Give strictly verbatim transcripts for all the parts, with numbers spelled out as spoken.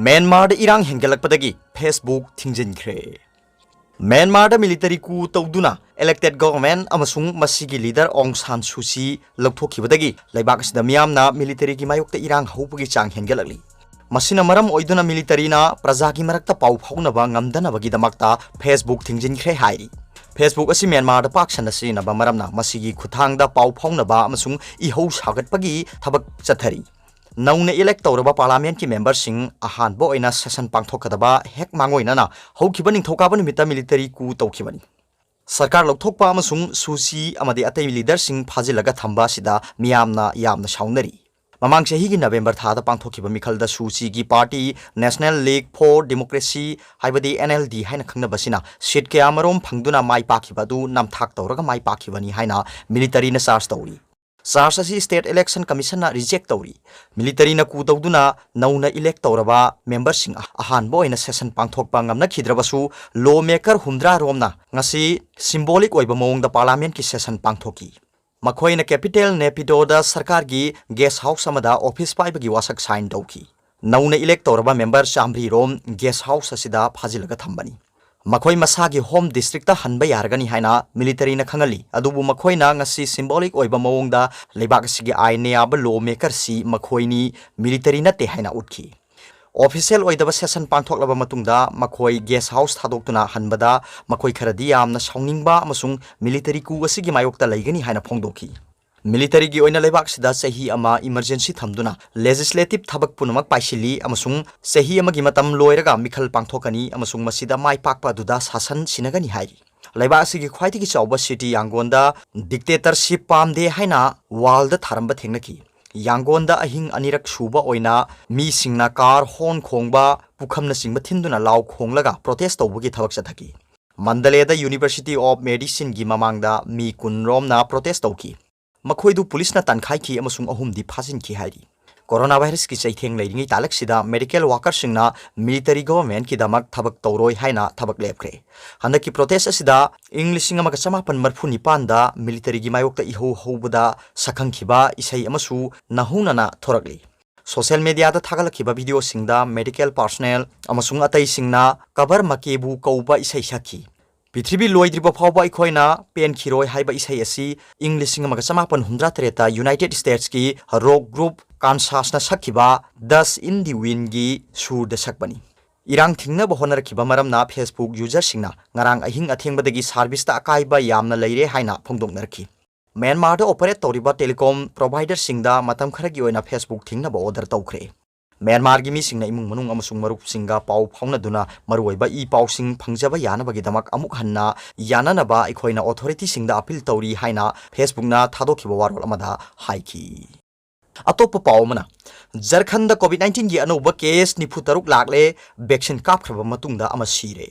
ꯃ꯭ꯌꯥꯟꯃꯥꯔꯗ ꯏꯔꯥꯡ ꯍꯦꯟꯒꯠꯂꯛꯄꯗꯒꯤ Facebook ꯊꯤꯡꯖꯤꯟꯈ꯭ꯔꯦ꯫ ꯃ꯭ꯌꯥꯟꯃꯥꯔꯗ military coup ꯇꯧꯗꯨꯅ elected government ꯑꯃꯁꯨꯡ ꯃꯁꯤꯒꯤ leader ꯑꯣꯡ ꯁꯥꯟ ꯁꯨꯆꯤ ꯂꯧꯊꯣꯛꯈꯤꯕꯗꯒꯤ ꯂꯩꯕꯥꯛ ꯑꯁꯤꯗ ꯃꯤꯌꯥꯝꯅ militaryꯒꯤ ꯃꯥꯌꯣꯛꯇ ꯏꯔꯥꯡ ꯍꯧꯕꯒꯤ ꯆꯥꯡ ꯍꯦꯟꯒꯠꯂꯛꯂꯤ꯫ ꯃꯁꯤꯅ ꯃꯔꯝ ꯑꯣꯏꯗꯨꯅ militaryꯅ ꯄ꯭ꯔꯖꯥꯒꯤ ꯃꯔꯛꯇ ꯄꯥꯎ ꯐꯥꯎꯅꯕ ꯉꯝꯗꯅꯕꯒꯤꯗꯃꯛꯇ Facebook ꯊꯤꯡꯖꯤꯟꯈ꯭ꯔꯦ ꯍꯥꯏꯔꯤ꯫ Facebook ꯑꯁꯤ ꯃ꯭ꯌꯥꯟꯃꯥꯔꯗ ꯄꯥꯛ ꯁꯟꯅ ꯁꯤꯖꯤꯟꯅꯕ ꯃꯔꯝꯅ ꯃꯁꯤꯒꯤ ꯈꯨꯠꯊꯥꯡꯗ ꯄꯥꯎ ꯐꯥꯎꯅꯕ ꯑꯃꯁꯨꯡ ꯏꯍꯧ ꯁꯥꯒꯠꯄꯒꯤ ꯊꯕꯛ ꯆꯠꯊꯔꯤ꯫ ꯅꯧꯅ elect ꯇꯧꯔꯕ parliamentꯀꯤ memberꯁꯤꯡ ꯑꯍꯥꯟꯕ ꯑꯣꯏꯅ session ꯄꯥꯡꯊꯣꯛꯀꯗꯕ ꯍꯦꯛ ꯃꯥꯡꯑꯣꯏꯅꯅ ꯍꯧꯈꯤꯕ ꯅꯤꯡꯊꯧꯀꯥꯕ ꯅꯨꯃꯤꯠꯇ military coup ꯇꯧꯈꯤꯕꯅꯤ꯫ ꯁꯔꯀꯥꯔ ꯂꯧꯊꯣꯛꯄ ꯑꯃꯁꯨꯡ ꯁꯨꯆꯤ ꯑꯃꯗꯤ ꯑꯇꯩ leaderꯁꯤꯡ ꯐꯥꯖꯤꯜꯂꯒ ꯊꯝꯕ ꯑꯁꯤꯗ ꯃꯤꯌꯥꯝꯅ ꯌꯥꯝꯅ ꯁꯥꯎꯅꯔꯤ꯫ ꯃꯃꯥꯡ ꯆꯍꯤꯒꯤ November ꯊꯥꯗ ꯄꯥꯡꯊꯣꯛꯈꯤꯕ ꯃꯤꯈꯜꯗ ꯁꯨꯆꯤꯒꯤ party National League for Democracy, ꯍꯥꯏꯕꯗꯤ NLD ꯍꯥꯏꯅ ꯈꯪꯅꯕꯁꯤꯅ seat ꯀꯌꯥꯃꯔꯣꯝ ꯐꯪꯗꯨꯅ ꯃꯥꯏ ꯄꯥꯛꯈꯤꯕ ꯑꯗꯨ ꯅꯝꯊꯥꯛ ꯇꯧꯔꯒ ꯃꯥꯏ ꯄꯥꯛꯈꯤꯕꯅꯤ ꯍꯥꯏꯅ militaryꯅ charge ꯇꯧꯔꯤ꯫ Charge ꯑꯁꯤ State Election Commissionꯅ reject ꯇꯧꯔꯤ꯫ Militaryꯅ coup ꯇꯧꯗꯨꯅ ꯅꯧꯅ elect ꯇꯧꯔꯕ memberꯁꯤꯡ ꯑꯍꯥꯟꯕ ꯑꯣꯏꯅ session ꯄꯥꯡꯊꯣꯛꯄ ꯉꯝꯅꯈꯤꯗ꯭ꯔꯕꯁꯨ, lawmaker ꯍꯨꯝꯗ꯭ꯔꯥ ꯔꯣꯝꯅ ꯉꯁꯤ symbolic ꯑꯣꯏꯕ ꯃꯑꯣꯡꯗ parliamentꯀꯤ session ꯄꯥꯡꯊꯣꯛꯈꯤ꯫ ꯃꯈꯣꯏꯅ capital ꯅꯦꯄꯤꯗꯣꯗ ꯁꯔꯀꯥꯔꯒꯤ guest house ꯑꯃꯗ office ꯄꯥꯏꯕꯒꯤ ꯋꯥꯁꯛ sign ꯇꯧꯈꯤ꯫ ꯅꯧꯅ elect ꯇꯧꯔꯕ member ꯆꯥꯃꯔꯤ ꯔꯣꯝ guest house ꯑꯁꯤꯗ ꯐꯥꯖꯤꯜꯂꯒ ꯊꯝꯕꯅꯤ꯫ ꯃꯈꯣꯏ ꯃꯁꯥꯒꯤ home districtꯇ ꯍꯟꯕ ꯌꯥꯔꯒꯅꯤ ꯍꯥꯏꯅ militaryꯅ ꯈꯪꯍꯜꯂꯤ, ꯑꯗꯨꯕꯨ ꯃꯈꯣꯏꯅ ꯉꯁꯤ symbolic ꯑꯣꯏꯕ ꯃꯑꯣꯡꯗ ꯂꯩꯕꯥꯛ ꯑꯁꯤꯒꯤ ꯑꯥꯏꯟꯅ ꯌꯥꯕ lawmakerꯁꯤ ꯃꯈꯣꯏꯅꯤ, military ꯅꯠꯇꯦ ꯍꯥꯏꯅ ꯎꯠꯈꯤ꯫ Official ꯑꯣꯏꯗꯕ session ꯄꯥꯡꯊꯣꯛꯂꯕ ꯃꯇꯨꯡꯗ ꯃꯈꯣꯏ guest house ꯊꯥꯗꯣꯛꯇꯨꯅ ꯍꯟꯕꯗ ꯃꯈꯣꯏ ꯈꯔꯗꯤ ꯌꯥꯝꯅ ꯁꯥꯎꯅꯤꯡꯕ ꯑꯃꯁꯨꯡ military coup ꯑꯁꯤꯒꯤ ꯃꯥꯌꯣꯛꯇ ꯂꯩꯒꯅꯤ ꯍꯥꯏꯅ ꯐꯣꯡꯗꯣꯛꯈꯤ꯫ Militaryꯒꯤ ꯑꯣꯏꯅ ꯂꯩꯕꯥꯛꯁꯤꯗ ꯆꯍꯤ ꯑꯃ emergency ꯊꯝꯗꯨꯅ legislative ꯊꯕꯛ ꯄꯨꯝꯅꯃꯛ ꯄꯥꯏꯁꯤꯜꯂꯤ ꯑꯃꯁꯨꯡ ꯆꯍꯤ ꯑꯃꯒꯤ ꯃꯇꯝ ꯂꯣꯏꯔꯒ ꯃꯤꯈꯜ ꯄꯥꯡꯊꯣꯛꯀꯅꯤ ꯑꯃꯁꯨꯡ ꯃꯁꯤꯗ ꯃꯥꯏ ꯄꯥꯛꯄ ꯑꯗꯨꯗ ꯁꯥꯁꯟ ꯁꯤꯟꯅꯒꯅꯤ ꯍꯥꯏꯔꯤ꯫ ꯂꯩꯕꯥꯛ ꯑꯁꯤꯒꯤ ꯈ꯭ꯋꯥꯏꯗꯒꯤ ꯆꯥꯎꯕ city ꯌꯥꯡꯒꯣꯟꯗ dictatorship ꯄꯥꯝꯗꯦ ꯍꯥꯏꯅ wallꯗ ꯊꯥꯔꯝꯕ ꯊꯦꯡꯅꯈꯤ꯫ ꯌꯥꯡꯒꯣꯟꯗ ꯑꯍꯤꯡ ꯑꯅꯤꯔꯛ ꯁꯨꯕ ꯑꯣꯏꯅ ꯃꯤꯁꯤꯡꯅ car horn ꯈꯣꯡꯕ, ꯄꯨꯈꯝꯅꯆꯤꯡꯕ ꯊꯤꯟꯗꯨꯅ ꯂꯥꯎ ꯈꯣꯡꯂꯒ protest ꯇꯧꯕꯒꯤ ꯊꯕꯛ ꯆꯠꯊꯈꯤ꯫ ꯃꯟꯗꯂꯦꯗ University of Medicineꯒꯤ ꯃꯃꯥꯡꯗ ꯃꯤ ꯀꯨꯟ ꯔꯣꯝꯅ protest ꯇꯧꯈꯤ꯫ ꯃꯈꯣꯏꯗꯨ ꯄꯨꯂꯤꯁꯅ ꯇꯥꯟꯈꯥꯏꯈꯤ ꯑꯃꯁꯨꯡ ꯑꯍꯨꯝꯗꯤ ꯐꯥꯖꯤꯟꯈꯤ ꯍꯥꯏꯔꯤ꯫ Corona virusꯀꯤ ꯆꯩꯊꯦꯡ ꯂꯩꯔꯤꯉꯩ ꯇꯥꯂꯛꯁꯤꯗ medical workerꯁꯤꯡꯅ military governmentꯀꯤꯗꯃꯛ ꯊꯕꯛ ꯇꯧꯔꯣꯏ ꯍꯥꯏꯅ ꯊꯕꯛ ꯂꯦꯞꯈ꯭ꯔꯦ꯫ ꯍꯟꯗꯛꯀꯤ protest ꯑꯁꯤꯗ ꯏꯪ ꯂꯤꯁꯤꯡ ꯑꯃꯒ ꯆꯃꯥꯄꯟ ꯃꯔꯤꯐꯨ ꯅꯤꯄꯥꯟꯗ militaryꯒꯤ ꯃꯥꯌꯣꯛꯇ ꯏꯍꯧ ꯍꯧꯕꯗ ꯁꯛꯈꯪꯈꯤꯕ ꯏꯁꯩ ꯑꯃꯁꯨ ꯅꯧꯍꯧꯅꯅ ꯊꯣꯔꯛꯂꯤ꯫ ꯁꯣꯁꯤꯌꯦꯜ ꯃꯦꯗꯤꯌꯥꯗ ꯊꯥꯒꯠꯂꯛꯈꯤꯕ ꯚꯤꯗꯤꯑꯣꯁꯤꯡꯗ ꯃꯦꯗꯤꯀꯦꯜ ꯄꯥꯔꯁꯣꯅꯦꯜ ꯑꯃꯁꯨꯡ ꯑꯇꯩꯁꯤꯡꯅ ꯀꯕꯔ ꯃꯀꯦꯕꯨ ꯀꯧꯕ ꯏꯁꯩ ꯁꯛꯈꯤ꯫ ꯄ꯭ꯔꯤꯊꯤꯕꯤ ꯂꯣꯏꯗ꯭ꯔꯤꯕ ꯐꯥꯎꯕ ꯑꯩꯈꯣꯏꯅ ꯄꯦꯟꯈꯤꯔꯣꯏ ꯍꯥꯏꯕ ꯏꯁꯩ ꯑꯁꯤ ꯏꯪ ꯂꯤꯁꯤꯡ ꯑꯃꯒ ꯆꯃꯥꯄꯟ ꯍꯨꯝꯗ꯭ꯔꯥ ꯇꯔꯦꯠꯇ ꯌꯨꯅꯥꯏꯇꯦꯗ ꯁ꯭ꯇꯦꯠꯁꯀꯤ ꯔꯣꯛ ꯒ꯭ꯔꯨꯞ ꯀꯥꯟꯁꯥꯁꯅ ꯁꯛꯈꯤꯕ ꯗꯁ ꯏꯟ ꯗꯤ ꯋꯤꯟꯒꯤ ꯁꯨꯔꯗ ꯁꯛꯄꯅꯤ꯫ ꯏꯔꯥꯡ ꯊꯤꯡꯅꯕ ꯍꯣꯠꯅꯔꯛꯈꯤꯕ ꯃꯔꯝꯅ Facebook ꯌꯨꯖꯔꯁꯤꯡꯅ ꯉꯔꯥꯡ ꯑꯍꯤꯡ ꯑꯊꯦꯡꯕꯗꯒꯤ ꯁꯥꯔꯚꯤꯁꯇ ꯑꯀꯥꯏꯕ ꯌꯥꯝꯅ ꯂꯩꯔꯦ ꯍꯥꯏꯅ ꯐꯣꯡꯗꯣꯛꯅꯔꯛꯈꯤ꯫ ꯃ꯭ꯌꯥꯟꯃꯥꯔꯗ ꯑꯣꯄꯔꯦꯠ ꯇꯧꯔꯤꯕ ꯇꯦꯂꯤꯀꯣꯝ ꯄ꯭ꯔꯣꯚꯥꯏꯗꯔꯁꯤꯡꯗ ꯃꯇꯝ ꯈꯔꯒꯤ ꯑꯣꯏꯅ Facebook ꯊꯤꯡꯅꯕ ꯑꯣꯔꯗꯔ ꯇꯧꯈ꯭ꯔꯦ꯫ ꯃ꯭ꯌꯥꯟꯃꯥꯔꯒꯤ ꯃꯤꯁꯤꯡꯅ ꯏꯃꯨꯡ ꯃꯅꯨꯡ ꯑꯃꯁꯨꯡ ꯃꯔꯨꯞꯁꯤꯡꯒ ꯄꯥꯎ ꯐꯥꯎꯅꯗꯨꯅ ꯃꯔꯨꯑꯣꯏꯕ ꯏ ꯄꯥꯎꯁꯤꯡ ꯐꯪꯖꯕ ꯌꯥꯅꯕꯒꯤꯗꯃꯛ ꯑꯃꯨꯛ ꯍꯟꯅ ꯌꯥꯅꯅꯕ ꯑꯩꯈꯣꯏꯅ ꯑꯣꯊꯣꯔꯤꯇꯤꯁꯤꯡꯗ ꯑꯄꯤꯜ ꯇꯧꯔꯤ ꯍꯥꯏꯅ Facebookꯅ ꯊꯥꯗꯣꯛꯈꯤꯕ ꯋꯥꯔꯣꯜ ꯑꯃꯗ ꯍꯥꯏꯈꯤ꯫ ꯑꯇꯣꯞꯄ ꯄꯥꯎ ꯑꯃꯅ, ꯖꯔꯈꯟꯗ COVID nineteenꯒꯤ ꯑꯅꯧꯕ ꯀꯦꯁ ꯅꯤꯐꯨ ꯇꯔꯨꯛ ꯂꯥꯛꯂꯦ, ꯚꯦꯛꯁꯤꯟ ꯀꯥꯞꯈ꯭ꯔꯕ ꯃꯇꯨꯡꯗ ꯑꯃ ꯁꯤꯔꯦ꯫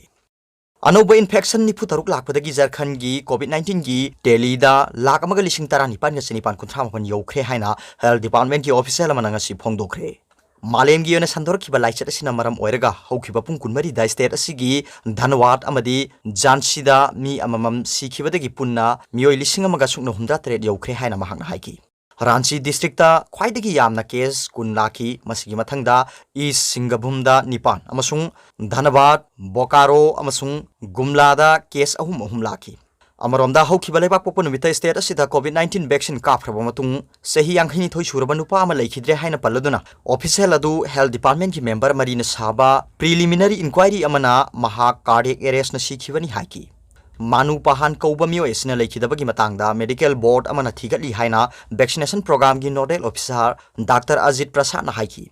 ꯑꯅꯧꯕ ꯏꯟꯐꯦꯛꯁꯟ ꯅꯤꯐꯨ ꯇꯔꯨꯛ ꯂꯥꯛꯄꯗꯒꯤ ꯖꯔꯈꯟꯒꯤ COVID nineteenꯒꯤ ꯇꯦꯂꯤꯗ ꯂꯥꯈ ꯑꯃꯒ ꯂꯤꯁꯤꯡ ꯇꯔꯥꯅꯤꯄꯥꯟꯒ ꯆꯅꯤꯄꯥꯟ ꯀꯨꯟꯊ꯭ꯔꯥ ꯃꯥꯄꯟ ꯌꯧꯈ꯭ꯔꯦ ꯍꯥꯏꯅ ꯍꯦꯜꯊ ꯗꯤꯄꯥꯔꯠꯃꯦꯟꯠꯀꯤ ꯑꯣꯐꯤꯁꯤꯌꯦꯜ ꯑꯃꯅ ꯉꯁꯤ ꯐꯣꯡꯗꯣꯛꯈ꯭ꯔꯦ꯫ ꯃꯥꯂꯦꯝꯒꯤ ꯑꯣꯏꯅ ꯁꯟꯗꯣꯔꯛꯈꯤꯕ ꯂꯥꯏꯆꯠ ꯑꯁꯤꯅ ꯃꯔꯝ ꯑꯣꯏꯔꯒ ꯍꯧꯈꯤꯕ ꯄꯨꯡ ꯀꯨꯟꯃꯔꯤꯗ ꯁ꯭ꯇꯦꯠ ꯑꯁꯤꯒꯤ ꯙꯟꯋꯥꯗ ꯑꯃꯗꯤ ꯖꯥꯟꯁꯤꯗ ꯃꯤ ꯑꯃꯃꯝ ꯁꯤꯈꯤꯕꯗꯒꯤ ꯄꯨꯟꯅ ꯃꯤꯑꯣꯏ ꯂꯤꯁꯤꯡ ꯑꯃꯒ ꯁꯨꯞꯅ ꯍꯨꯝꯗ꯭ꯔꯥ ꯇꯔꯦꯠ ꯌꯧꯈ꯭ꯔꯦ ꯍꯥꯏꯅ ꯃꯍꯥꯛꯅ ꯍꯥꯏꯈꯤ꯫ ꯔꯥꯟꯆꯤ ꯗꯤꯁꯇ꯭ꯔꯤꯛꯇ ꯈ꯭ꯋꯥꯏꯗꯒꯤ ꯌꯥꯝꯅ ꯀꯦꯁ ꯀꯨꯟ ꯂꯥꯛꯈꯤ꯫ ꯃꯁꯤꯒꯤ ꯃꯊꯪꯗ ꯏꯁ ꯁꯤꯡꯒꯚꯨꯝꯗ ꯅꯤꯄꯥꯟ ꯑꯃꯁꯨꯡ ꯙꯟꯕꯥꯗ, ꯕꯣꯀꯥꯔꯣ ꯑꯃꯁꯨꯡ ꯒꯨꯝꯂꯥꯗ ꯀꯦꯁ ꯑꯍꯨꯝ ꯑꯍꯨꯝ ꯂꯥꯛꯈꯤ꯫ ꯑꯃꯔꯣꯝꯗ, ꯍꯧꯈꯤꯕ ꯂꯩꯕꯥꯛꯄꯣꯛꯄ ꯅꯨꯃꯤꯠꯇ ꯁ꯭ꯇꯦꯠ ꯑꯁꯤꯗ COVID nineteen ꯚꯦꯛꯁꯤꯟ ꯀꯥꯞꯈ꯭ꯔꯕ ꯃꯇꯨꯡ ꯆꯍꯤ ꯌꯥꯡꯈꯩꯅꯤꯊꯣꯏ ꯁꯨꯔꯕ ꯅꯨꯄꯥ ꯑꯃ ꯂꯩꯈꯤꯗ꯭ꯔꯦ ꯍꯥꯏꯅ ꯄꯜꯂꯗꯨꯅ, ꯑꯣꯐꯤꯁꯤꯌꯦꯜ ꯑꯗꯨ ꯍꯦꯜꯊ ꯗꯤꯄꯥꯔꯠꯃꯦꯟꯠꯀꯤ ꯃꯦꯝꯕꯔ ꯃꯔꯤꯅ ꯁꯥꯕ ꯄ꯭ꯔꯤꯂꯤꯃꯤꯅꯔꯤ ꯏꯟꯀ꯭ꯋꯥꯏꯔꯤ ꯑꯃꯅ ꯃꯍꯥꯛ ꯀꯥꯔꯗꯤꯌꯦꯛ ꯑꯦꯔꯦꯁꯅ ꯁꯤꯈꯤꯕꯅꯤ ꯍꯥꯏꯈꯤ꯫ ꯃꯥꯅꯨ ꯄꯥꯍꯥꯟ ꯀꯧꯕ ꯃꯤꯑꯣꯏ ꯑꯁꯤꯅ ꯂꯩꯈꯤꯗꯕꯒꯤ ꯃꯇꯥꯡꯗ ꯃꯦꯗꯤꯀꯦꯜ ꯕꯣꯔꯗ ꯑꯃꯅ ꯊꯤꯒꯠꯂꯤ ꯍꯥꯏꯅ vaccination ꯄ꯭ꯔꯣꯒ꯭ꯔꯥꯝꯒꯤ nodal officer doctor Ajit ꯄ꯭ꯔꯁꯥꯗꯅ ꯍꯥꯏꯈꯤ꯫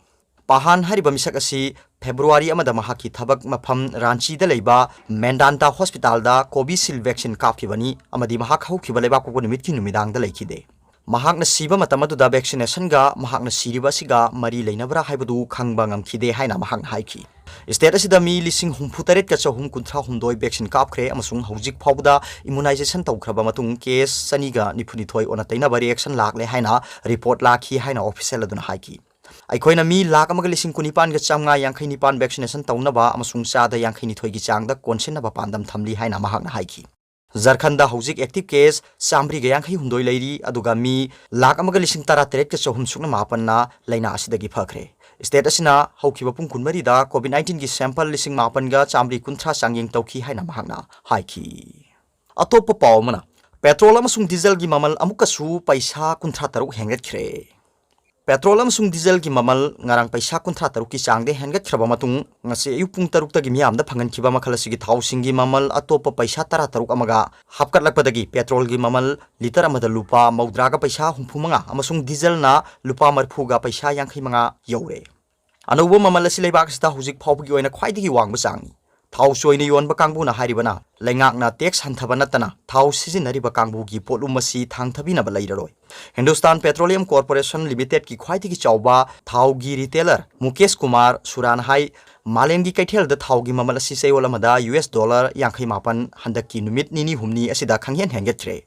ꯄꯥꯍꯥꯟ ꯍꯥꯏꯔꯤꯕ ꯃꯤꯁꯛ ꯑꯁꯤ ꯐꯦꯕ꯭ꯔꯨꯋꯥꯔꯤ ꯑꯃꯗ ꯃꯍꯥꯛꯀꯤ ꯊꯕꯛ ꯃꯐꯝ ꯔꯥꯟꯆꯤꯗ ꯂꯩꯕ ꯃꯦꯟꯗꯥꯟꯇꯥ ꯍꯣꯁꯄꯤꯇꯥꯜꯗ ꯀꯣꯚꯤꯁꯤꯜ ꯚꯦꯛꯁꯤꯟ ꯀꯥꯞꯈꯤꯕꯅꯤ ꯑꯃꯗꯤ ꯃꯍꯥꯛ ꯍꯧꯈꯤꯕ ꯂꯩꯕꯥꯛꯄꯣꯛꯄ ꯅꯨꯃꯤꯠꯀꯤ ꯅꯨꯃꯤꯗꯥꯡꯗ ꯂꯩꯈꯤꯗꯦ꯫ ꯃꯍꯥꯛꯅ ꯁꯤꯕ ꯃꯇꯝ ꯑꯗꯨꯗ ꯚꯦꯛꯁꯤꯅꯦꯁꯟꯒ ꯃꯍꯥꯛꯅ ꯁꯤꯔꯤꯕ ꯑꯁꯤꯒ ꯃꯔꯤ ꯂꯩꯅꯕ꯭ꯔꯥ ꯍꯥꯏꯕꯗꯨ ꯈꯪꯕ ꯉꯝꯈꯤꯗꯦ ꯍꯥꯏꯅ ꯃꯍꯥꯛꯅ ꯍꯥꯏꯈꯤ꯫ ꯁ꯭ꯇꯦꯠ ꯑꯁꯤꯗ ꯃꯤ ꯂꯤꯁꯤꯡ ꯍꯨꯝꯐꯨ ꯇꯔꯦꯠꯀ ꯆꯍꯨꯝ ꯀꯨꯟꯊ꯭ꯔꯥ ꯍꯨꯝꯗꯣꯏ ꯚꯦꯛꯁꯤꯟ ꯀꯥꯞꯈ꯭ꯔꯦ ꯑꯃꯁꯨꯡ ꯍꯧꯖꯤꯛ ꯐꯥꯎꯕꯗ ꯏꯃꯨꯅꯥꯏꯖꯦꯁꯟ ꯇꯧꯈ꯭ꯔꯕ ꯃꯇꯨꯡ ꯀꯦꯁ ꯆꯅꯤꯒ ꯅꯤꯐꯨꯅꯤꯊꯣꯏ ꯑꯣꯟꯅ ꯇꯩꯅꯕ ꯔꯤꯑꯦꯛꯁꯟ ꯂꯥꯛꯂꯦ ꯍꯥꯏꯅ ꯔꯤꯄꯣꯔꯠ ꯂꯥꯛꯈꯤ ꯍꯥꯏꯅ ꯑꯣꯐꯤꯁꯤꯌꯦꯜ ꯑꯗꯨꯅ ꯍꯥꯏꯈꯤ꯫ ꯑꯩꯈꯣꯏꯅ ꯃꯤ ꯂꯥꯈ ꯑꯃꯒ ꯂꯤꯁꯤꯡ ꯀꯨꯟꯅꯤꯄꯥꯟꯒ ꯆꯥꯝꯃꯉꯥ ꯌꯥꯡꯈꯩ ꯅꯤꯄꯥꯟ ꯚꯦꯛꯁꯤꯅꯦꯁꯟ ꯇꯧꯅꯕ ꯑꯃꯁꯨꯡ ꯆꯥꯗ ꯌꯥꯡꯈꯩꯅꯤꯊꯣꯏꯒꯤ ꯆꯥꯡꯗ ꯀꯣꯟꯁꯤꯟꯅꯕ ꯄꯥꯟꯗꯝ ꯊꯝꯂꯤ ꯍꯥꯏꯅ ꯃꯍꯥꯛꯅ ꯍꯥꯏꯈꯤ꯫ ꯖꯔꯈꯟꯗ ꯍꯧꯖꯤꯛ active case ꯆꯥꯃꯔꯤꯒ ꯌꯥꯡꯈꯩ ꯍꯨꯝꯗꯣꯏ ꯂꯩꯔꯤ, ꯑꯗꯨꯒ ꯃꯤ ꯂꯥꯈ ꯑꯃꯒ ꯂꯤꯁꯤꯡ ꯇꯔꯥ ꯇꯔꯦꯠꯀ ꯆꯍꯨꯝ ꯁꯨꯞꯅ ꯃꯥꯄꯟꯅ ꯂꯥꯏꯅꯥ ꯑꯁꯤꯗꯒꯤ ꯐꯈ꯭ꯔꯦ꯫ State ꯑꯁꯤꯅ ꯍꯧꯈꯤꯕ ꯄꯨꯡ ꯀꯨꯟꯃꯔꯤꯗ COVID nineteenꯒꯤ sample ꯂꯤꯁꯤꯡ ꯃꯥꯄꯟꯒ ꯆꯥꯃꯔꯤ ꯀꯨꯟꯊ꯭ꯔꯥ ꯆꯥꯡꯌꯦꯡ ꯇꯧꯈꯤ ꯍꯥꯏꯅ ꯃꯍꯥꯛꯅ ꯍꯥꯏꯈꯤ꯫ ꯑꯇꯣꯞꯄ ꯄꯥꯎ ꯑꯃꯅ, petrol ꯑꯃꯁꯨꯡ dieselꯒꯤ ꯃꯃꯜ ꯑꯃꯨꯛꯀꯁꯨ ꯄꯩꯁꯥ ꯀꯨꯟꯊ꯭ꯔꯥ ꯇꯔꯨꯛ ꯍꯦꯟꯒꯠꯈ꯭ꯔꯦ꯫ Petrol ꯑꯃꯁꯨꯡ dieselꯒꯤ ꯃꯃꯜ ꯉꯔꯥꯡ ꯄꯩꯁꯥ ꯀꯨꯟꯊ꯭ꯔꯥ ꯇꯔꯨꯛꯀꯤ ꯆꯥꯡꯗ ꯍꯦꯟꯒꯠꯈ꯭ꯔꯕ ꯃꯇꯨꯡ, ꯉꯁꯤ ꯑꯌꯨꯛ ꯄꯨꯡ ꯇꯔꯨꯛꯇꯒꯤ ꯃꯤꯌꯥꯝꯗ ꯐꯪꯍꯟꯈꯤꯕ ꯃꯈꯜ ꯑꯁꯤꯒꯤ ꯊꯥꯎꯁꯤꯡꯒꯤ ꯃꯃꯜ ꯑꯇꯣꯞꯄ ꯄꯩꯁꯥ ꯇꯔꯥ ꯇꯔꯨꯛ ꯑꯃꯒ ꯍꯥꯞꯀꯠꯂꯛꯄꯗꯒꯤ petrolꯒꯤ ꯃꯃꯜ litre ꯑꯃꯗ ꯂꯨꯄꯥ ꯃꯧꯗ꯭ꯔꯥꯒ ꯄꯩꯁꯥ ꯍꯨꯝꯐꯨ ꯃꯉꯥ ꯑꯃꯁꯨꯡ dieselꯅ ꯂꯨꯄꯥ ꯃꯔꯤꯐꯨꯒ ꯄꯩꯁꯥ ꯌꯥꯡꯈꯩ ꯃꯉꯥ ꯌꯧꯔꯦ꯫ ꯑꯅꯧꯕ ꯃꯃꯜ ꯑꯁꯤ ꯂꯩꯕꯥꯛ ꯑꯁꯤꯗ ꯍꯧꯖꯤꯛ ꯐꯥꯎꯕꯒꯤ ꯑꯣꯏꯅ ꯈ꯭ꯋꯥꯏꯗꯒꯤ ꯋꯥꯡꯕ ꯆꯥꯡꯅꯤ꯫ ꯊꯥꯎ ꯆꯣꯏꯅ ꯌꯣꯟꯕ ꯀꯥꯡꯕꯨꯅ ꯍꯥꯏꯔꯤꯕꯅ, ꯂꯩꯉꯥꯛꯅ tax ꯍꯟꯊꯕ ꯅꯠꯇꯅ ꯊꯥꯎ ꯁꯤꯖꯤꯟꯅꯔꯤꯕ ꯀꯥꯡꯕꯨꯒꯤ ꯄꯣꯠꯂꯨꯝ ꯑꯁꯤ ꯊꯥꯡꯊꯕꯤꯅꯕ ꯂꯩꯔꯔꯣꯏ꯫ Hindustan Petroleum Corporation Limitedꯀꯤ ꯈ꯭ꯋꯥꯏꯗꯒꯤ ꯆꯥꯎꯕ ꯊꯥꯎꯒꯤ retailer ꯃꯨꯀꯦꯁ ꯀꯨꯃꯥꯔ ꯁꯨꯔꯥꯅ ꯍꯥꯏ, ꯃꯥꯂꯦꯝꯒꯤ ꯀꯩꯊꯦꯜꯗ ꯊꯥꯎꯒꯤ ꯃꯃꯜ ꯑꯁꯤ ꯆꯌꯣꯜ ꯑꯃꯗ US dollar ꯌꯥꯡꯈꯩ ꯃꯥꯄꯟ ꯍꯟꯗꯛꯀꯤ ꯅꯨꯃꯤꯠ ꯅꯤꯅꯤ ꯍꯨꯝꯅꯤ ꯑꯁꯤꯗ ꯈꯪꯍꯦꯟ ꯍꯦꯟꯒꯠꯈ꯭ꯔꯦ꯫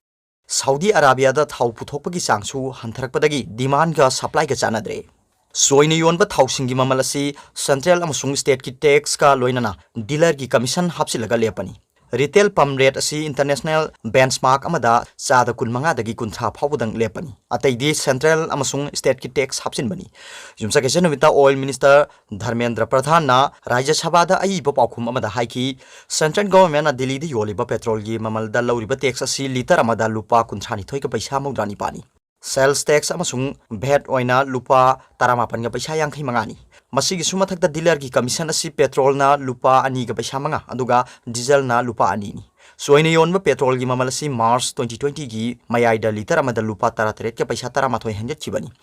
ꯁꯥꯎꯗꯤ ꯑꯔꯥꯕꯤꯌꯥꯗ ꯊꯥꯎ ꯄꯨꯊꯣꯛꯄꯒꯤ ꯆꯥꯡꯁꯨ ꯍꯟꯊꯔꯛꯄꯗꯒꯤ demandꯒ supplyꯒ ꯆꯥꯟꯅꯗ꯭ꯔꯦ꯫ ꯆꯣꯏꯅ ꯌꯣꯟꯕ ꯊꯥꯎꯁꯤꯡꯒꯤ ꯃꯃꯜ ꯑꯁꯤ central ꯑꯃꯁꯨꯡ stateꯀꯤ taxꯀ ꯂꯣꯏꯅꯅ dealerꯒꯤ commission ꯍꯥꯞꯆꯤꯜꯂꯒ ꯂꯦꯞꯄꯅꯤ꯫ Retail pump rate ꯑꯁꯤ international benchmark ꯑꯃꯗ ꯆꯥꯗ ꯀꯨꯟꯃꯉꯥꯗꯒꯤ ꯀꯨꯟꯊ꯭ꯔꯥ ꯐꯥꯎꯕꯗꯪ ꯂꯦꯞꯄꯅꯤ꯫ ꯑꯇꯩꯗꯤ central ꯑꯃꯁꯨꯡ stateꯀꯤ tax ꯍꯥꯞꯆꯤꯟꯕꯅꯤ꯫ ꯌꯨꯝꯁꯀꯩꯁ ꯅꯨꯃꯤꯠꯇ oil minister ꯙꯔꯃꯦꯟꯗ꯭ꯔ ꯄ꯭ꯔꯙꯥꯟꯅ ꯔꯥꯖ꯭ꯌ ꯁꯚꯥꯗ ꯑꯏꯕ ꯄꯥꯎꯈꯨꯝ ꯑꯃꯗ ꯍꯥꯏꯈꯤ, central governmentꯅ ꯗꯤꯜꯂꯤꯗ ꯌꯣꯜꯂꯤꯕ petrolꯒꯤ ꯃꯃꯜꯗ ꯂꯧꯔꯤꯕ tax ꯑꯁꯤ litre ꯑꯃꯗ ꯂꯨꯄꯥ ꯀꯨꯟꯊ꯭ꯔꯥ ꯅꯤꯊꯣꯏꯒ ꯄꯩꯁꯥ ꯃꯧꯗ꯭ꯔꯥ ꯅꯤꯄꯥꯜꯅꯤ꯫ Sales tax ꯑꯃꯁꯨꯡ VAT ꯑꯣꯏꯅ ꯂꯨꯄꯥ ꯇꯔꯥꯃꯥꯄꯟꯒ ꯄꯩꯁꯥ ꯌꯥꯡꯈꯩ ꯃꯉꯥꯅꯤ꯫ ꯃꯁꯤꯒꯤꯁꯨ ꯃꯊꯛꯇ dealerꯒꯤ commission ꯑꯁꯤ petrolꯅ ꯂꯨꯄꯥ ꯑꯅꯤꯒ ꯄꯩꯁꯥ ꯃꯉꯥ, ꯑꯗꯨꯒ dieselꯅ ꯂꯨꯄꯥ ꯑꯅꯤꯅꯤ꯫ ꯆꯣꯏꯅ ꯌꯣꯟꯕ petrolꯒꯤ ꯃꯃꯜ ꯑꯁꯤ March twenty twentyꯒꯤ ꯃꯌꯥꯏꯗ litre ꯑꯃꯗ ꯂꯨꯄꯥ ꯇꯔꯥꯇꯔꯦꯠꯀ ꯄꯩꯁꯥ ꯇꯔꯥꯃꯥꯊꯣꯏ ꯍꯦꯟꯒꯠꯈꯤꯕꯅꯤ꯫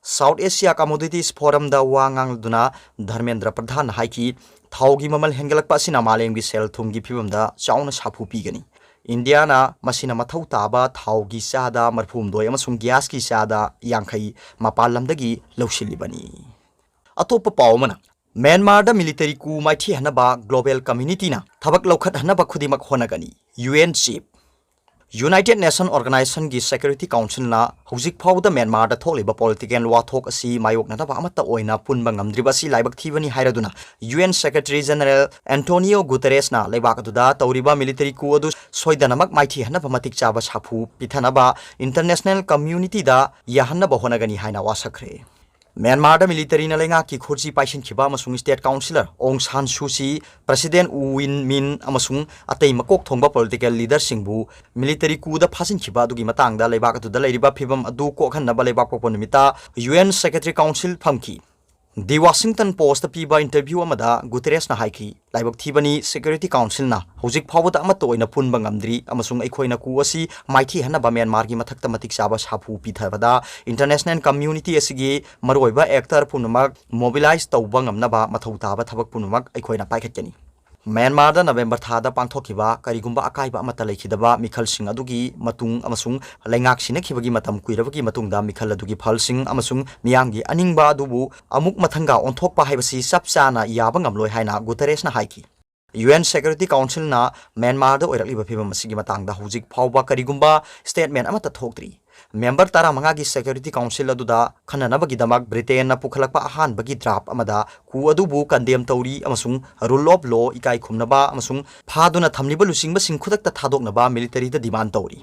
South Asia Commodities Forumꯗ ꯋꯥ ꯉꯥꯡꯂꯗꯨꯅ ꯙꯔꯃꯦꯟꯗ꯭ꯔ ꯄ꯭ꯔꯙꯥꯟꯅ ꯍꯥꯏꯈꯤ, ꯊꯥꯎꯒꯤ ꯃꯃꯜ ꯍꯦꯟꯒꯠꯂꯛꯄ ꯑꯁꯤꯅ ꯃꯥꯂꯦꯝꯒꯤ ꯁꯦꯜ ꯊꯨꯝꯒꯤ ꯐꯤꯕꯝꯗ ꯆꯥꯎꯅ ꯁꯥꯐꯨ ꯄꯤꯒꯅꯤ꯫ ꯏꯟꯗꯤꯌꯥꯅ ꯃꯁꯤꯅ ꯃꯊꯧ ꯇꯥꯕ ꯊꯥꯎꯒꯤ ꯆꯥꯗ ꯃꯔꯤꯐꯨꯍꯨꯝꯗꯣꯏ ꯑꯃꯁꯨꯡ gasꯀꯤ ꯆꯥꯗ ꯌꯥꯡꯈꯩ ꯃꯄꯥꯟ ꯂꯝꯗꯒꯤ ꯂꯧꯁꯤꯜꯂꯤꯕꯅꯤ꯫ ꯑꯇꯣꯞꯄ ꯄꯥꯎ ꯑꯃꯅ, ꯃ꯭ꯌꯥꯟꯃꯥꯔꯗ military coup ꯃꯥꯏꯊꯤꯍꯟꯅꯕ global communityꯅ ꯊꯕꯛ ꯂꯧꯈꯠꯍꯟꯅꯕ ꯈꯨꯗꯤꯡꯃꯛ ꯍꯣꯠꯅꯒꯅꯤ, UN chief꯫ United Nation Organization-ꯒꯤ Security Council-ꯅ ꯍꯧꯖꯤꯛ ꯐꯥꯎꯕꯗ ꯃ꯭ꯌꯥꯟꯃꯥꯔꯗ ꯊꯣꯛꯂꯤꯕ political ꯋꯥꯊꯣꯛ ꯑꯁꯤ ꯃꯥꯌꯣꯛꯅꯅꯕ ꯑꯃꯠꯇ ꯑꯣꯏꯅ ꯄꯨꯟꯕ ꯉꯝꯗ꯭ꯔꯤꯕ ꯑꯁꯤ ꯂꯥꯏꯕꯛ ꯊꯤꯕꯅꯤ ꯍꯥꯏꯔꯗꯨꯅ, U N Secretary General Antonio Guterres-ꯅ ꯂꯩꯕꯥꯛ ꯑꯗꯨꯗ ꯇꯧꯔꯤꯕ military coup ꯑꯗꯨ ꯁꯣꯏꯗꯅꯃꯛ ꯃꯥꯏꯊꯤꯍꯟꯅꯕ ꯃꯇꯤꯛ ꯆꯥꯕ ꯁꯥꯐꯨ ꯄꯤꯊꯅꯕ international community-ꯗ ꯌꯥꯍꯟꯅꯕ ꯍꯣꯠꯅꯒꯅꯤ ꯍꯥꯏꯅ ꯋꯥꯁꯛꯈ꯭ꯔꯦ꯫ ꯃ꯭ꯌꯥꯟꯃꯥꯔꯗ military-ꯅ ꯂꯩꯉꯥꯛꯀꯤ ꯈꯨꯠꯁꯤ ꯄꯥꯏꯁꯤꯟꯈꯤꯕ ꯑꯃꯁꯨꯡ state councillor ꯑꯣꯡ ꯁꯥꯟ ꯁꯨ ꯆꯤ, President ꯎ ꯋꯤꯟ ꯃꯤꯟ ꯑꯃꯁꯨꯡ ꯑꯇꯩ ꯃꯀꯣꯛ ꯊꯣꯡꯕ political leader-ꯁꯤꯡꯕꯨ military coup-ꯗ ꯐꯥꯖꯤꯟꯈꯤꯕ ꯑꯗꯨꯒꯤ ꯃꯇꯥꯡꯗ ꯂꯩꯕꯥꯛ ꯑꯗꯨꯗ ꯂꯩꯔꯤꯕ ꯐꯤꯕꯝ ꯑꯗꯨ ꯀꯣꯛꯍꯟꯅꯕ ꯂꯩꯕꯥꯛꯄꯣꯛꯄ ꯅꯨꯃꯤꯠꯇ U N Secretary Council ꯐꯝꯈꯤ꯫ The Washington Post-ꯇ ꯄꯤꯕ interview ꯑꯃꯗ Guterres-ꯅ ꯍꯥꯏꯈꯤ, "ꯂꯥꯏꯕꯛ ꯊꯤꯕꯅꯤ, Security Council-ꯅ ꯍꯧꯖꯤꯛ ꯐꯥꯎꯕꯗ ꯑꯃꯠꯇ ꯑꯣꯏꯅ ꯄꯨꯟꯕ ꯉꯝꯗ꯭ꯔꯤ ꯑꯃꯁꯨꯡ ꯑꯩꯈꯣꯏꯅ coup ꯑꯁꯤ ꯃꯥꯏꯊꯤꯍꯟꯅꯕ ꯃ꯭ꯌꯥꯟꯃꯥꯔꯒꯤ ꯃꯊꯛꯇ ꯃꯇꯤꯛ ꯆꯥꯕ ꯁꯥꯐꯨ ꯄꯤꯊꯕꯗ international community ꯑꯁꯤꯒꯤ ꯃꯔꯨꯑꯣꯏꯕ actor ꯄꯨꯝꯅꯃꯛ mobilize ꯇꯧꯕ ꯉꯝꯅꯕ ꯃꯊꯧ ꯇꯥꯕ ꯊꯕꯛ ꯄꯨꯝꯅꯃꯛ ꯑꯩꯈꯣꯏꯅ ꯄꯥꯏꯈꯠꯀꯅꯤ꯫" ꯃ꯭ꯌꯥꯟꯃꯥꯔꯗ November ꯊꯥꯗ ꯄꯥꯡꯊꯣꯛꯈꯤꯕ ꯀꯔꯤꯒꯨꯝꯕ ꯑꯀꯥꯏꯕ ꯑꯃꯠꯇ ꯂꯩꯈꯤꯗꯕ ꯃꯤꯈꯜꯁꯤꯡ ꯑꯗꯨꯒꯤ ꯃꯇꯨꯡ ꯑꯃꯁꯨꯡ ꯂꯩꯉꯥꯛ ꯁꯤꯟꯅꯈꯤꯕꯒꯤ ꯃꯇꯝ ꯀꯨꯏꯔꯕꯒꯤ ꯃꯇꯨꯡꯗ ꯃꯤꯈꯜ ꯑꯗꯨꯒꯤ ꯐꯜꯁꯤꯡ ꯑꯃꯁꯨꯡ ꯃꯤꯌꯥꯝꯒꯤ ꯑꯅꯤꯡꯕ ꯑꯗꯨꯕꯨ ꯑꯃꯨꯛ ꯃꯊꯪꯒ ꯑꯣꯟꯊꯣꯛꯄ ꯍꯥꯏꯕꯁꯤ ꯆꯞ ꯆꯥꯅ ꯌꯥꯕ ꯉꯝꯂꯣꯏ ꯍꯥꯏꯅ Guterres-ꯅ ꯍꯥꯏꯈꯤ꯫ U N Security Council-ꯅ ꯃ꯭ꯌꯥꯟꯃꯥꯔꯗ ꯑꯣꯏꯔꯛꯂꯤꯕ ꯐꯤꯕꯝ ꯑꯁꯤꯒꯤ ꯃꯇꯥꯡꯗ ꯍꯧꯖꯤꯛ ꯐꯥꯎꯕ ꯀꯔꯤꯒꯨꯝꯕ statement ꯑꯃꯠꯇ ꯊꯣꯛꯇ꯭ꯔꯤ꯫ Member ꯇꯔꯥꯃꯉꯥꯒꯤ Security Council ꯑꯗꯨꯗ ꯈꯟꯅꯅꯕꯒꯤꯗꯃꯛ Britain-ꯅ ꯄꯨꯈꯠꯂꯛꯄ ꯑꯍꯥꯟꯕꯒꯤ draft ꯑꯃꯗ coup ꯑꯗꯨꯕꯨ condemn ꯇꯧꯔꯤ ꯑꯃꯁꯨꯡ rule of law ꯏꯀꯥꯏ ꯈꯨꯝꯅꯕ ꯑꯃꯁꯨꯡ ꯐꯥꯗꯨꯅ ꯊꯝꯂꯤꯕ ꯂꯨꯆꯤꯡꯕꯁꯤꯡ ꯈꯨꯗꯛꯇ ꯊꯥꯗꯣꯛꯅꯕ military-ꯗ demand ꯇꯧꯔꯤ꯫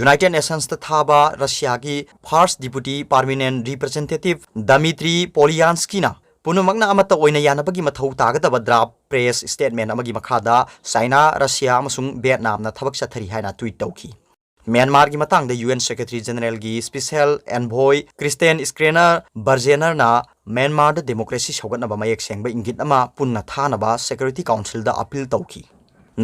United Nations-ꯇ ꯊꯥꯕ ꯔꯁꯤꯌꯥꯒꯤ First Deputy Permanent Representative Dmitry Polyansky-ꯅ ꯄꯨꯝꯅꯃꯛꯅ ꯑꯃꯠꯇ ꯑꯣꯏꯅ ꯌꯥꯅꯕꯒꯤ ꯃꯊꯧ ꯇꯥꯒꯗꯕ draft press statement ꯑꯃꯒꯤ ꯃꯈꯥꯗ ꯆꯥꯏꯅꯥ, ꯔꯁꯤꯌꯥ ꯑꯃꯁꯨꯡ ꯚꯤꯌꯦꯠꯅꯥꯝꯅ ꯊꯕꯛ ꯆꯠꯊꯔꯤ ꯍꯥꯏꯅ tweet ꯇꯧꯈꯤ꯫ ꯃ꯭ꯌꯥꯟꯃꯥꯔꯒꯤ ꯃꯇꯥꯡꯗ U N Secretary General-ꯒꯤ Special Envoy Christian Schreiner Bergener-ꯅ ꯃ꯭ꯌꯥꯟꯃꯥꯔꯗ democracy ꯁꯧꯒꯠꯅꯕ ꯃꯌꯦꯛ ꯁꯦꯡꯕ ꯏꯪꯒꯤꯠ ꯑꯃ ꯄꯨꯟꯅ ꯊꯥꯅꯕ Security Council-ꯗ appeal ꯇꯧꯈꯤ꯫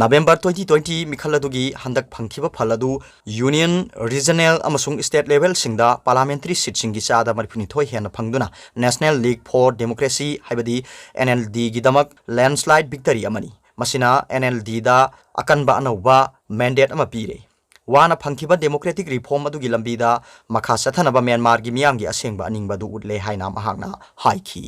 November twenty twenty ꯃꯤꯈꯜ ꯑꯗꯨꯒꯤ ꯍꯟꯗꯛ ꯐꯪꯈꯤꯕ ꯐꯜ ꯑꯗꯨ Union, Regional ꯑꯃꯁꯨꯡ State level-ꯁꯤꯡꯗ parliamentary seat-ꯁꯤꯡꯒꯤ ꯆꯥꯗ ꯃꯔꯤꯐꯨꯅꯤꯊꯣꯏ ꯍꯦꯟꯅ ꯐꯪꯗꯨꯅ National League for Democracy ꯍꯥꯏꯕꯗꯤ N L D-ꯒꯤꯗꯃꯛ landslide victory ꯑꯃꯅꯤ꯫ ꯃꯁꯤꯅ N L D-ꯗ ꯑꯀꯟꯕ ꯑꯅꯧꯕ mandate ꯑꯃ ꯄꯤꯔꯦ꯫ ꯋꯥꯅ ꯐꯪꯈꯤꯕ democratic reform ꯑꯗꯨꯒꯤ ꯂꯝꯕꯤꯗ ꯃꯈꯥ ꯆꯠꯊꯅꯕ ꯃ꯭ꯌꯥꯟꯃꯥꯔꯒꯤ ꯃꯤꯌꯥꯝꯒꯤ ꯑꯁꯦꯡꯕ ꯑꯅꯤꯡꯕ ꯑꯗꯨ ꯎꯠꯂꯦ ꯍꯥꯏꯅ ꯃꯍꯥꯛꯅ ꯍꯥꯏꯈꯤ꯫